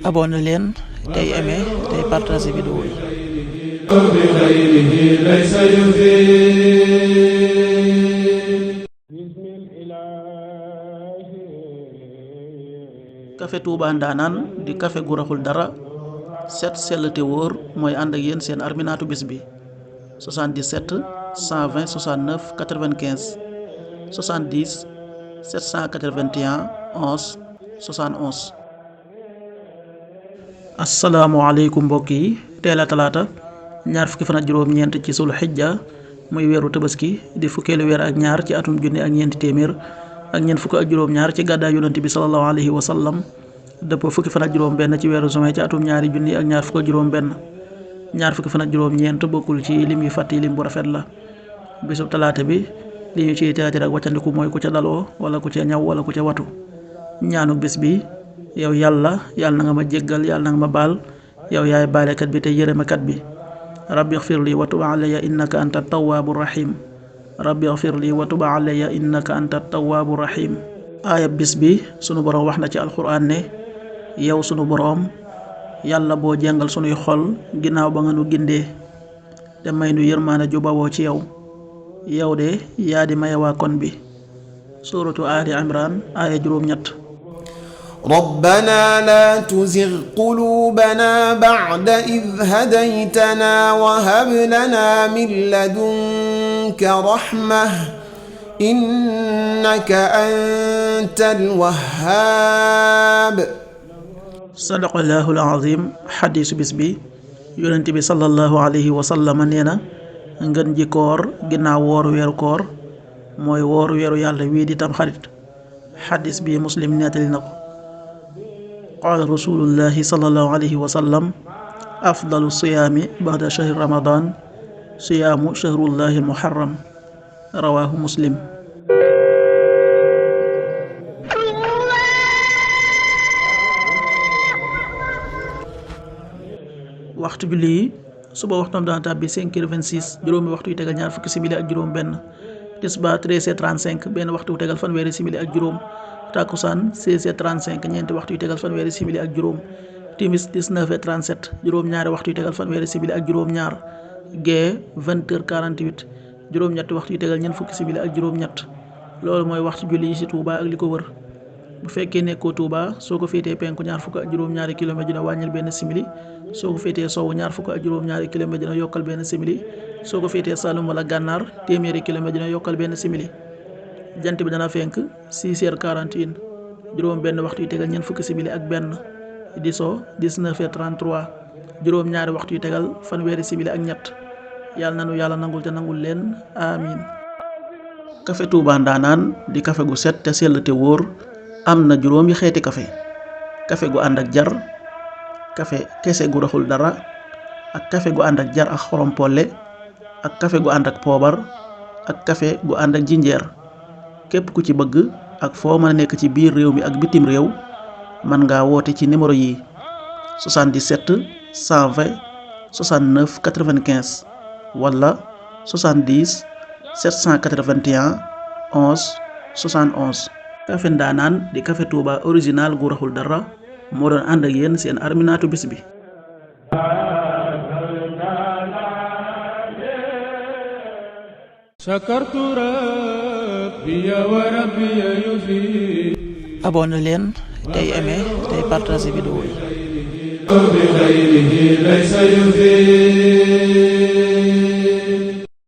abonné leen tey aimé tey partagé vidéo yi. Café Touba Ndanane di café gu raxul dara set sell te wóor mooy ànd ak yéen seen arminaatu bis bi 77 120 69 95 70 781 11 71. asalaamaaleykum mbokk yi, teel a talaata ñaar fukki fan ak juróom-ñeent ci sul xijja muy weeru tabaski di fukkeelu weer ak ñaar ci atum junni ak ñeenti téeméer ak ñeent fukk ak juróom-ñaar ci gàddaay yonent bi sallallahu alayhi wa sallam dëppoo fukki fan ak juróom-benn ci weeru juin ci atum ñaari junni ak ñaar fukk ak juróom-benn ñaar fukki fan ak juróom-ñeent bokkul ci lim yu fàtti lim bu rafet la. bisub talaata bi li ñu ciy teetir ak wàccandiku mooy ku ca daloo wala ku ca ñaw wala ku ca watu. ñaanu bis bi: yow yàlla na nga ma jéggal, yàlla na nga ma baal, yow yaay baalekat bi te yërëmekat bi. rabbi xfir li wa tub alayya innaka anta tawwaabu rahim. rabbi xfir li wa tub alayya innaka anta tawwaabu rahim. aaya bis bi sunu boroom wax na ci alxuraan ne: yow sunu boroom yàlla boo jàngal sunuy xol ginnaaw ba nga nu gindee te may nu yërmaane ju bawoo ci yow. yow de yaa di maye waa kon bi. suuratu aali imran aaya juróom-ñett. ربنا لا تزغ قلوبنا بعد إذ هديتنا وهب لنا من لدنك رحمة إنك أنت الوهاب. صدق الله العظيم. xadiisu bis bi yonent bi sallallahu alayhi wa sallam nee na ngën ji koor ginnaaw wooru weeru koor mooy wooru weeru yàlla wii di tam xarit. xadiis bi muslim nettali na ko. qaala rasulullahi sallallahu alayhi wa sallam: afdalu siyaami ba'da shahri ramadan siyaamu shahrullahi almuharram. rawaahu muslim. waxtu julli yi: suba waxtoom dana tàbbi 5h26, juróomi waxtu yu tegal ñaar fukki simili ak juróom benn. tisbaar 13h35, benn waxtu yu tegal fanweeri simili ak juróom. takkusaan 16h35, ñeenti waxtu yu tegal fanweeri simili ak juróom. timis 19h37, juróom-ñaari waxtu yu tegal fanweeri simili ak juróom-ñaar. gee 20h48, juróom-ñetti waxtu yu tegal ñeent fukki simili ak juróom-ñett. loolu mooy waxtu julli yi ci Touba ak li ko wër. bu fekkee nekkoo Touba, soo ko féetee penku ñaar fukk ak juróom-ñaari kilomètre dina wàññil benn simili. soo ko féetee sowwu ñaar fukk ak juróom-ñaari kilomètre dina yokkal benn simili. soo ko féetee Saloum wala Gànnaar, téeméeri kilomètre dina yokkal benn simili. jant bi dana fenk 6h41, juróom benn waxtu yu tegal ñeent fukki simili ak benn. di so 19h33, juróom-ñaari waxtu yu tegal fanweeri simili ak ñett. yàlla nanu yàlla nangul te nangul leen amin. Café Touba Ndanane di café gu set te sell te wóor. am na juróomi xeeti café: café gu ànd ak jar, café kese gu raxul dara, ak café gu ànd ak jar ak xorom polle, ak café gu ànd ak poobar, ak café gu ànd ak jinjeer. képp ku ci bëgg ak foo mën a nekk ci biir réew mi ak bitim réew mën ngaa woote ci numéro yi: 77 120 69 95 wala 70 781 11 71. Café Ndanane di café Touba original gu raxul dara moo doon ànd ak yéen seen arminaatu bis bi. abonné leen tey aimé tey partagé vidéo yi.